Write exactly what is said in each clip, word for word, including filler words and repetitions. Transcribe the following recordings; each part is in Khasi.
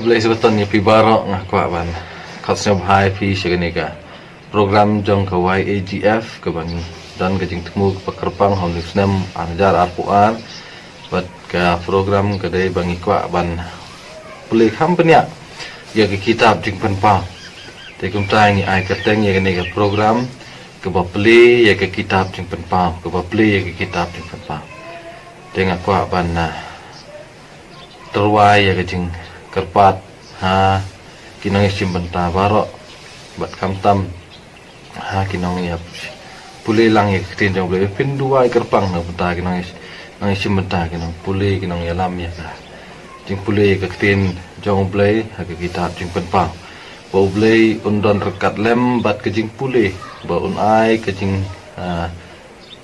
Blei sngewbha ïa phi baroh. Nga kwah ban khot sngewbha ïa phi sha kane ka program jong ka Y A G F kaba ngi don ka jingthmu kaba kyrpang ha u snem ar hajar arphew ar. Bad ka program ka dei ba ngi kwah ban pule kham bniah ïa ka kitab Jingpynpaw. Te kumta ngi ai kyrteng ïa kane ka program kaba pule ïa ka kitab Jingpynpaw, kaba pule ïa ka kitab Jingpynpaw. Te nga kwah ban, ah, tyrwa ïa ka jingkyrpad ha ki nongïashim bynta baroh, bad khamtam ha ki nongïapule lang ïa ka ktien jong U Blei. Pynduwai kyrpang na ka bynta ki nongïa-, nongïashim bynta, ki nongpule, ki nongïalam ïa ka jingpule ïa ka ktien jong U Blei ha ka kitab Jingpynpaw. Ba U Blei un don ryngkat lem bad ka jingpule, ba un ai ka jing, ah,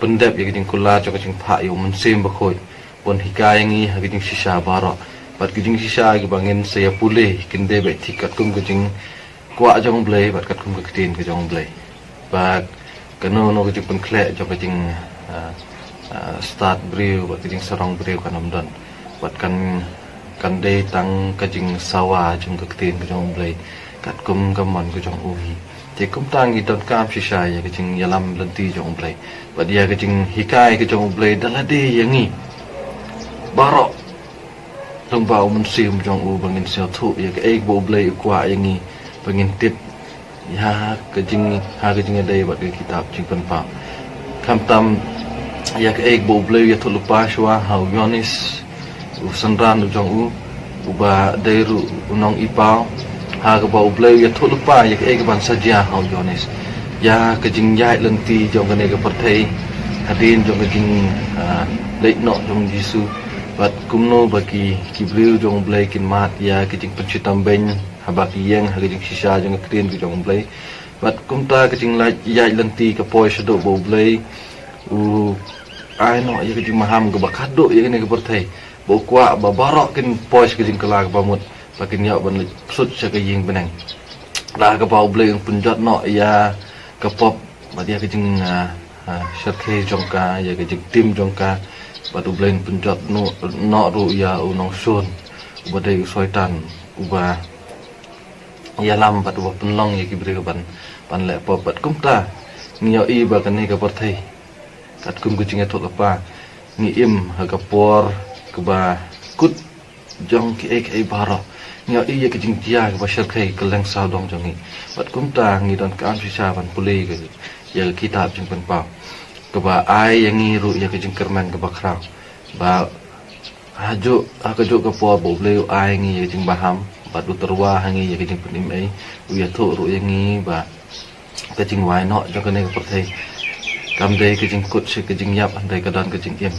pyndep ïa ka jingkular jong ka jingphah ïa U Mynsiem Bakhuid, ban hikai ïa ngi ha ka jingshisha baroh. Bad ka jingshisha kiba ngin sa ïa pule kin dei beit thik katkum ka jingkwah jong U Blei bad katkum ka ktien ka jong U Blei. Bad kano kano ka jingpynkhleh jong ka jing, ah, ah, stad briew bad ka jingsarong briew kan ym don. Bad kan, kan dei tang ka jingsawa jong ka ktien ka jong U Blei katkum ka mon ka jong u hi. Te kumta ngi donkam shisha ïa ka jingïalam lynti jong U Blei bad ïa ka jinghikai ka jong U Blei da lade ïa ngi baroh. Lyngba U Mynsiem jong u ba ngin sngewthuh ïa kaei ba U Blei u kwah ïa ngi ba ngin tip ïa ka jing, ha ka jingïadei bad ka kitab Jingpynpaw. Khamtam ïa kaei ba U Blei u ïathuh lypa shuwa ha u Ïoannis, u synran u jong u, uba dei ruh u nongipaw, ha kaba U Blei u ïathuh lypa ïa kaei kaban sa jia ha u Ïoannis. Ïa ka jingïaid lynti jong kane ka pyrthei hadien jong ka jing, ah, leit noh jong U Jisu. Bad kumno ba ki, ki briew jong U Blei kin mad ïa ka jingpynshitom beiñ haba ki ïeng ha ka jingshisha jong ka ktien ka jong U Blei. Bad kumta ka jinglait ïaid lynti ka poi shaduh ba U Blei u ai noh ïa ka jingmaham kaba khadduh ïa kane ka pyrthei, ba u kwah ba baroh kin poi sha ka jingkylla kaba mut, ba kin ïoh ban leit sut sha ka ïing bneng. Da kaba U Blei un pynjot noh ïa ka pop bad ïa ka jing, ah, ah, shyrkhei jong ka, ïa ka jingtim jong ka. Bad U Blei un pynjot noh, noh ruh ïa u nongshun uba dei u Soitan, uba ïalam bad uba pynlong ïa ki briew ban, ban leh pop. Bad kumta ngi ïohi ba kane ka pyrthei, katkum ka jingïathuh lypa, ngi im ha ka por kaba kut jong kiei kiei baroh. Ngi ïohi ïa ka jingjia kaba shyrkhei kylleng sawdong jong ngi. Bad kumta ngi donkam shisha ban pule ïa ka, ïa ka kitab Jingpynpaw, kaba ai ïa ngi ruh ïa ka jingkyrmen kaba khraw. Ba hajuh, ha kajuh ka por ba U Blei u ai ngi ïa ka jingbaham bad u tyrwa ha ngi ïa ka jingpynim ei, u ïathuh ruh ïa ngi ba ka jingwai noh jong kane ka pyrthei kam dei ka jingkut sha ka jingïap, hynrei ka don ka jingim.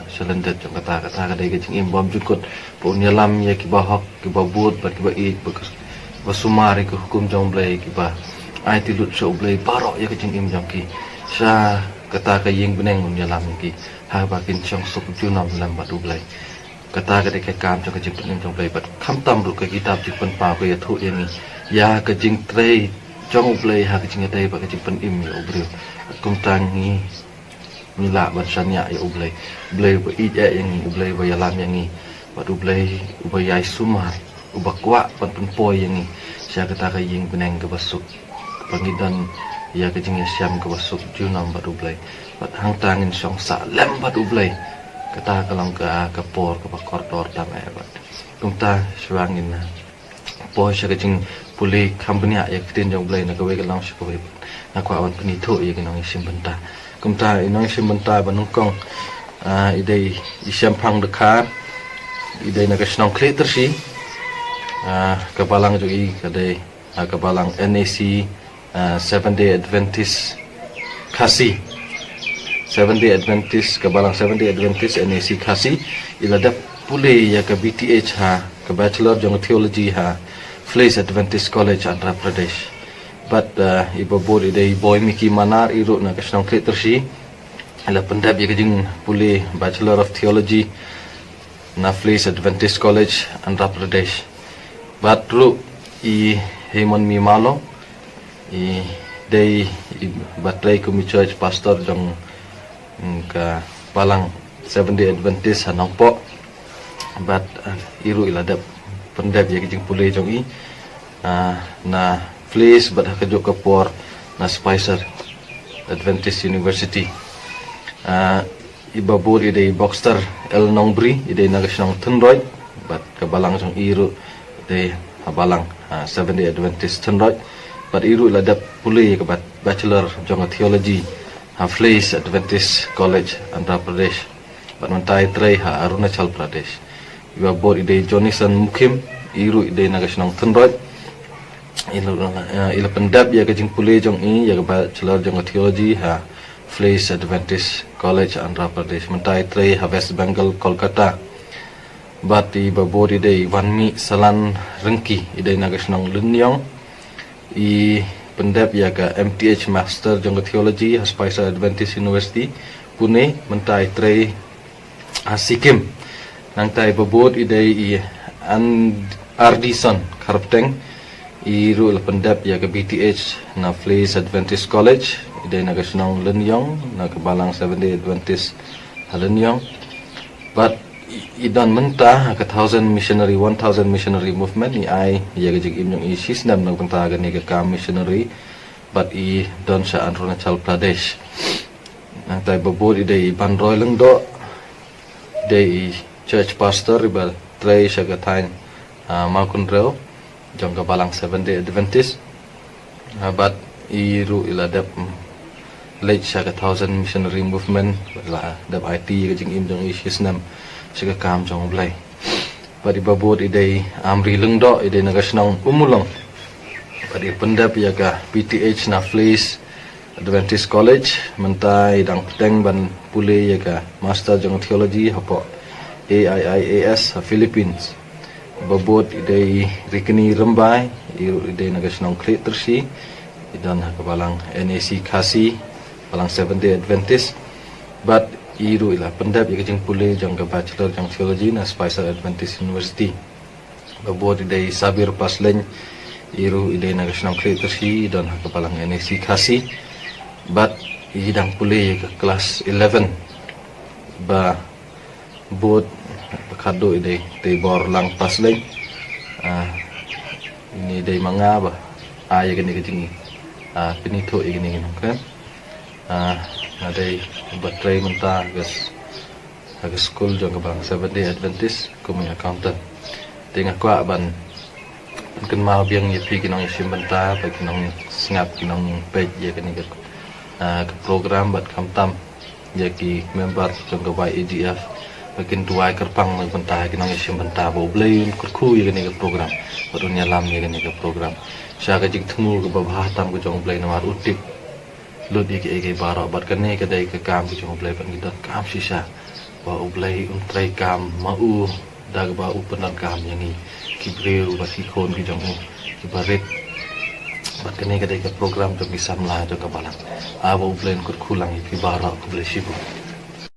Sha lyndet jong kata, kata ka dei ka jingim bym jingkut. Ba un ïalam ïa kiba hok, kiba bud bad kiba ïeit, ba ka, ba sumar ïa ka hukum jong U Blei, kiba aiti lut sha U Blei baroh ïa ka jingim jong ki. Sha kata ka ïing bneng un ïalam ïa ki, haba kin shong suk junom lem bad U Blei. Kata ka dei ka kam jong ka jingpynim jong U Blei. Bad khamtam ruh ka kitab Jingpynpaw ka ïathuh ïa ngi ïa ka jingtrei jong U Blei ha ka jingïadei bad ka jingpynim ïa u briew. Kumta ngi, ngi lah ban shaniah ïa U Blei, U Blei uba ïeit eh ïa ngi, U Blei uba ïalam ïa ngi, bad U Blei uba ïai sumar, uba kwah ban pynpoi ïa ngi sha kata ka ïing bneng kaba suk, ba ngi don ïa ka jingïashem kaba suk junom bad U Blei. Bad hangta ngin shong sah lem bad U Blei. Kata ka long ka, ka por kaba kordor tam eh. Bad kumta shuwa ngin, ah, poi sha ka jingpule kham bniah ïa ka ktien jong U Blei na kawei ka long sha kawei. Nga kwah ban pynithuh ïa ki nongïashim bynta. Kumta i nongïashim bynta ba nyngkong, ah, i dei i Shemphang Dkhar, i dei na ka shnong Khliehtyrshi. Ah, ka balang jong i ka dei, ah, ka balang N A C, ah, Seventh Day Adventist Khasi. Seventh Day Adventist, ka balang Seventh Day Adventist N A C Khasi. I la dep pule ïa ka B T H ha, ka Bachelor jong Theology ha Fleece Adventist College, Andhra Pradesh. Bad, ah, iba bud i dei Boimiki Manar, i ruh na ka shnong Khliehtyrshi. I la pyndep ïa ka jingpule Bachelor of Theology na Fleece Adventist College, Andhra Pradesh. Bad ruh i Hemon Mimalo, i dei, iba trei kum i church pastor jong, mm, ka balang Seventh Day Adventist ha Nongpoh. Bad, eh, i ruh i la dep pyndep ïa ka jingpule jong i, ah, na Flace bad ha kajuh ka por na Spicer Adventist University. Ah, i babud i dei Boxer L Nongbri, i dei na ka shnong Thynroit, bad ka balang jong i ruh dei ha balang, ah, Seventh Day Adventist Thynroit. Bad i ruh i la dep pule ïa ka bat-, Bachelor jong ka Theology ha Flace Adventist College, Andhra Pradesh. Bad mynta i trei ha Arunachal Pradesh. I babud i dei Johnnyson Mukhim, i ruh i dei na ka shnong Thynroit. I la, eh, i la pyndep ïa ka jingpule jong i ïa ka Bachelor jong ka Theology ha Flace Adventist College, Andhra Pradesh. Mynta i trei ha West Bengal, Kolkata. Bad i babud i dei Wanmih Salan Ryngki, i dei na ka shnong Lyniong. I pyndep ïa ka M Th Master jong ka Theology ha Spicer Adventist University, Pune, mynta i trei ha Sikkim. Nangta i babud i dei i An-, Ardison Kharpteng, i ruh la pyndep ïa ka B Th na Flace Adventist College, i dei na ka shnong Lyniong, na ka balang Seventh Day Adventist ha Lyniong. Bad i, i don mynta ha ka Thousand Missionary, One Thousand Missionary Movement, i ai ïa ka jingim jong i shisnem na ka bynta kane ka kam missionary, bad i don sha Arunachal Pradesh. Nangta i babud i dei i Banroi Lyngdoh, dei i church pastor, i ba trei sha ka thaiñ, ah, Mawkynrew, jong ka balang Seventh Day Adventist. Ah, bad i ruh i la dep, mm, leit sha ka Thousand Missionary Movement, la dep aiti ïa ka jingim jong i shisnem sha ka kam jong U Blei. Bad i babud i dei Amri Lyngdoh, i dei na ka shnong Ummulong. Bad i pyndep ïa ka B Th na Flace Adventist College, mynta i dang bteng ban pule ïa ka Master jong Theology hapoh A I I A S ha Philippines. Babud i dei Rikni Rymbai, i ruh i dei na ka shnong Khliehtyrshi, i don ha ka balang N A C Khasi, balang Seventh Day Adventist. Bad i ruh i la pyndep ïa ka jingpule jong ka Bachelor jong Theology na Spicer Adventist University. Babud i dei Sabir Paslein, i ruh i dei na ka shnong Khliehtyrshi, i don ha ka balang N A C Khasi. Bad i dang pule ïa ka class eleven. Babud, ba khatduh i dei Teibor Lang Paslein. Ah, ine i dei ma nga ba ai ïa kane ka jing, ah, pynithuh ïa kine ki nongkren. Ah, nga dei ba trei mynta ha ka s-, ha ka skul jong ka balang Seventh Day Adventist kum i accountant. Te nga kwah ban pynkynmaw biang ïa phi ki nongïashim bynta, bad ki nongsngap, ki nongpeit ïa kane ka, ah, ka program, bad khamtam ïa ki member jong ka Y A D F, ba kin duwai kyrpang na ka bynta ki nongïashim bynta, ba U Blei un kyrkhu ïa kane ka program, bad un ïalam ïa kane ka program sha ka jingthmu kaba bha tam ka jong U Blei, namar u tip lut ïa kiei kiei baroh, bad kane ka dei ka kam ka jong U Blei, bad ngi donkam shisha ba U Blei un treikam ma u, da kaba u pyndonkam ïa ngi ki briew bad ki khun ki jong u kiba rit. Bad kane ka dei ka program jong ki samla jong ka balang. Ah, ba U Blei un kyrkhu lang ïa phi baroh, khublei shibun.